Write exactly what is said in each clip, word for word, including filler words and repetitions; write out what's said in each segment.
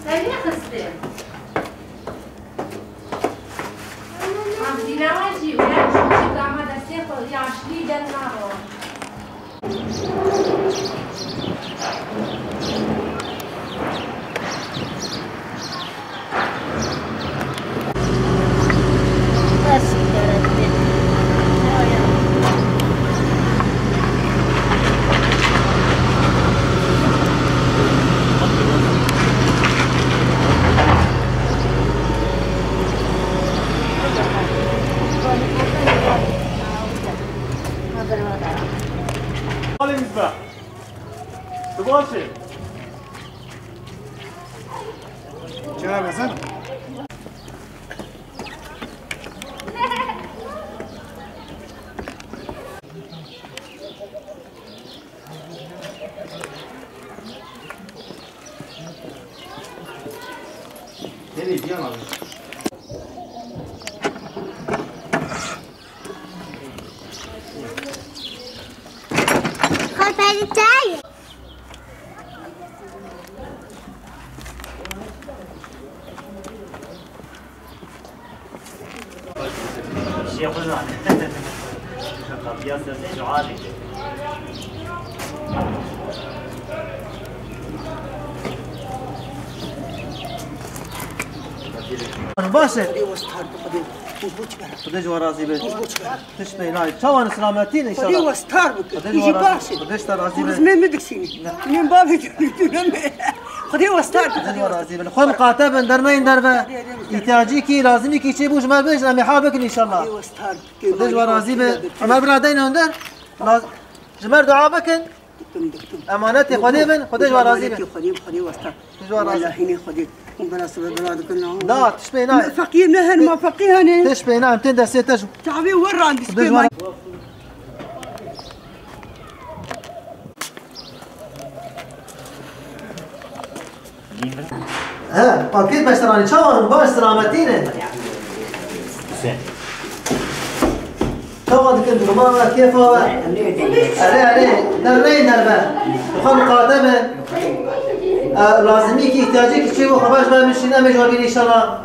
Serî xistê. Hamzîna jî û her çû jî dama destê xwe yaşlî dernaxwe. Halimiz be. Tu baş e. Çağır Hasan. Nereye Cihan abi? Xwe perî çay. Şêxuzan. Qapıya sesê cualê. Baş e. Xwedê westar bi, Xwedê. Xwedê ji we razî be. Tişt pê nayê. Çawan silametî ne Xwedê inşallah. Westar bike. Xwedê ji we razî be. Xwedê ji te razî be. Xwedê westar bike. Xwedê westar bike. Xwedê ji we razî be. Xwe miqate bin, derneyên derve. Xwedê, Xwedê. Îhtiyacî kî, lazimî kî çêbû ji me bêjin, em ê hal bikin inşallah. Xwedê westar bike. Xwedê ji we razî be. Ömer bira deyne hûn der. Laz-, ji me dua bikin. Dikim, dikim. Emanetê Xwedê bin, Xwedê ji we razî be. Emanetê Xwedê, Xwedê westar. Ji we razî. Wellahî ne Xwedê. Hûn bela sibe bela dikin, na. Na, tişt pê nayê. Me feqîr ne, her ma feqîr hene. Tişt pê nayê, em tên destê te jû. Çavê we randî Xwedê ji we spê ma. He, pakêt beşteranî, çawan baş silametî ne? Çawa dikin, durma we, kêfa we? Erê, erê, derneyên derve. Xwe miqate bin. E, lazimî kî, îhtiyacê kî çêbû, xeber ji me bişîn, em ê ji we bînin înşallah.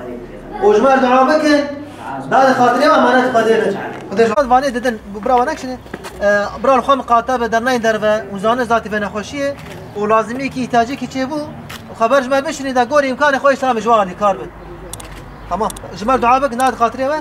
Û ji me re dua bikin. Dadê xatirê we emanet Xwedê bin. Xwedê ji we vanê didin, bira we nekişîne. E, bira li xwe miqate be, derneyên derve, û zanin zatî vê nexweşiyê, û lazimî kî, îhtiyacê kî çêbû, xeber ji me bişînî de gorî îmkanê xwe înşallah em ji we alîkar bin. Tamam. Ji me re dua bikin, dadê xatirê we.